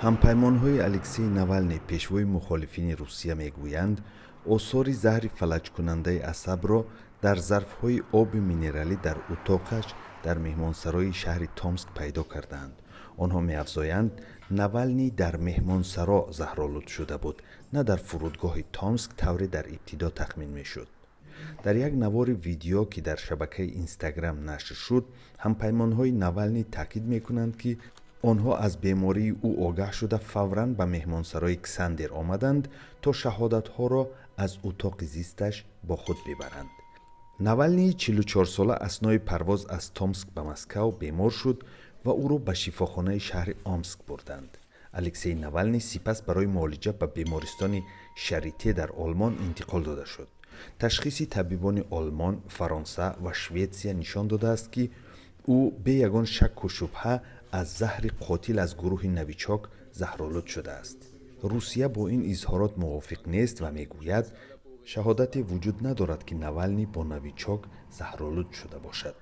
Ҳампаймонҳои Алексей Навалний, пешвои мухолифини Русия, мегӯянд, осори заҳри фалаҷкунандаи асабро дар зарфҳои оби минералӣ дар утоқаш дар меҳмонсарои шаҳри Томск пайдо кардаанд. Онҳо меафзоянд, Навалний дар меҳмонсаро заҳролуд шуда буд, на дар фурудгоҳи Томск, тавре дар ибтидо тахмин мешуд. Дар як навори видео, ки дар шабакаи Инстаграм нашр шуд, ҳампаймонҳои Навалний таъкид мекунанд, ки онҳо аз бемории ӯ огаҳ шуда, фавран ба меҳмонсарои Ксандер омаданд, то шаҳодатҳоро аз утоқи зисташ бо худ бибаранд. Навалнии 44сола аснои парвоз аз Томск ба Москав бемор шуд ва ӯро ба шифохонаи шаҳри Омск бурданд. Алексей Навалний сипас барои муолиҷа ба бемористони Шарите дар Олмон интиқол дода шуд. Ташхиси табибони Олмон, Фаронса ва Шветсия нишон додааст, ки ӯ бе ягон шакку шубҳа аз заҳри қотил аз гурӯҳи Новичок заҳролуд шудааст. Русия бо ин изҳорот мувофиқ нест ва мегӯяд, шаҳодате вуҷуд надорад, ки Навалний бо Новичок заҳролуд шуда бошад.